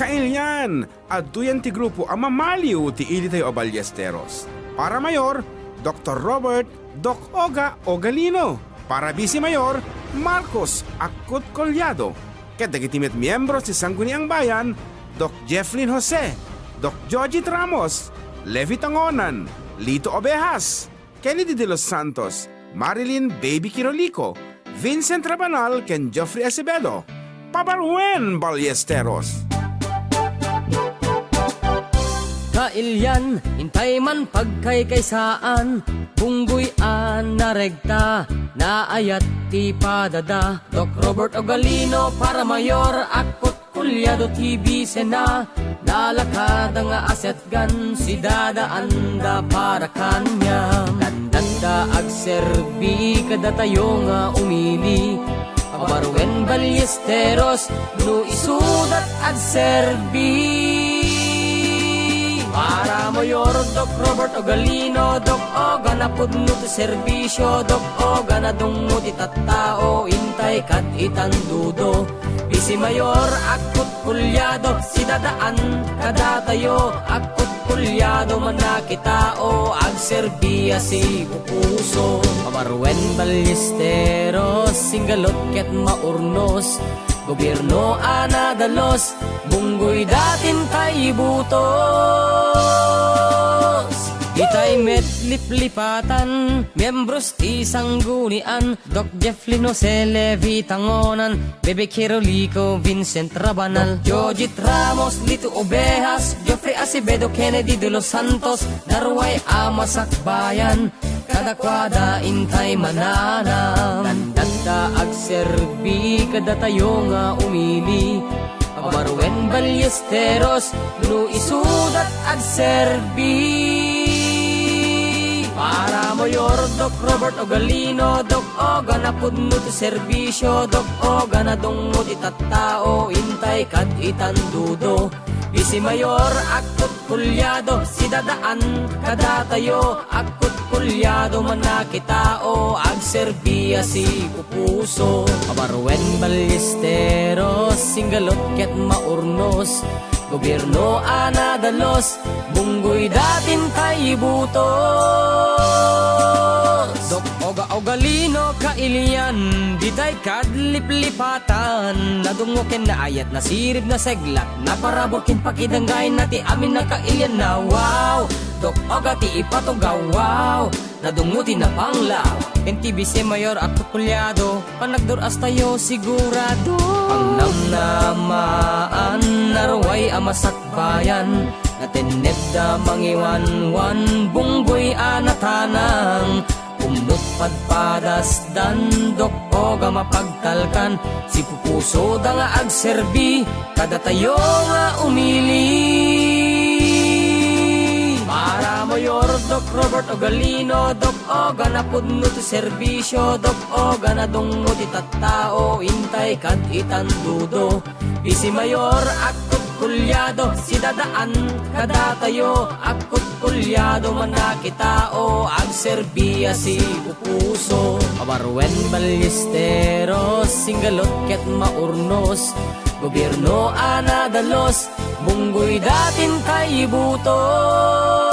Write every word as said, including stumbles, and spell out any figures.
Kailian, adtoyen ti grupo a mamaliw ti ilitayo a Ballesteros. Para Mayor, Doktor Robert Doc Oga Ogalino. Para Vice Mayor, Marcos Akut Collado. Ket dagiti met miembro ti Sangguniang Bayan, Doc Jefflin Jose, Doc Jojit Ramos, Levi Tangonan, Lito Ovejas, Kennedy de los Santos, Marilyn Baby Quirolico, Vincent Rabanal ken Geoffrey Acevedo. Pabaruen, Ballesteros! Kailian, intay man pagkaykaysaan, bunggoy a naregta, naayat ti padada. Doc Robert Ogalino para Mayor, Akut Collado ti bisena, nalakada nga asetgan, sidadaanda para kaniam. Dandanda agserbi kadatayo nga umili, pabaruen Ballesteros, no isudat agserbi. Para Mayor, Doc Robert Ogalino, Doc Oga, napudno ti serbisio, Doc Oga, nadungngo ti tattao, intay kad itan dudo. Vice Mayor, Akut Collado, sidadaan kadatayo, Akut Collado, manakitao, agserbi a sipupuso. Pabaruen Ballesteros, singgalot ket maurnos, gobierno a nadalos, bunggoy datin tay butos. Itay met liplipatan, miembros ti sanggunian, Doc Jefflin Jose, Levi Tangonan, Bebe Quirolico, Vincent Rabanal, Jojit Ramos, Lito Ovejas, Geoffrey Acevedo, Kennedy de los Santos, naruay a masakbayan, kadakuada intay mananam. Dandanda agserbi kadatayo nga umili, pabaruen Ballesteros, no isudat agserbi. Para Mayor, Doc Robert Ogalino, Doc Oga, napudno ti serbisio, Doc Oga, nadungngo ti tattao, intay kad itan dudo. Vice Mayor, Akut Collado, sidadaan kadatayo, Akut Collado, manakitao, agserbi a sipupuso. Pabaruen Ballesteros, singgalot ket maurnos, gobierno a nadalos, bunggoy datin tay butos. Doc Oga Ogalino, kailian, ditay kad liplipatan, nadungngo ken naayat, nasirib, naseglat, naparabur ken pakidanggayan na ti amin a kailianna. Wow! Doc Oga ti ipatugaw, wow! Nadungngo ti napanglaw. Ken ti Vice Mayor Akut Collado, panagdur-astayo sigurado. Pangnamnamaan, naruay a masakbayan, natennedda mangiwanwan, bunggoy a natanang, pumnot padpadasdan, Doc Oga mapagtalkan, sipupusoda nga agserbi kadatayo nga umili. Para Mayor, Doc Robert Ogalino, Doc Oga, napudno ti serbisio, Doc Oga, nadungngo ti tattao, intay kad itan dudo. Vice Mayor Akut Collado, sidadaan kadatayo, Akut Collado, manakitao, agserbi a sipupuso. Pabaruen Ballesteros, singgalot ket maurnos, gobierno a nadalos, bunggoy datin tay butos.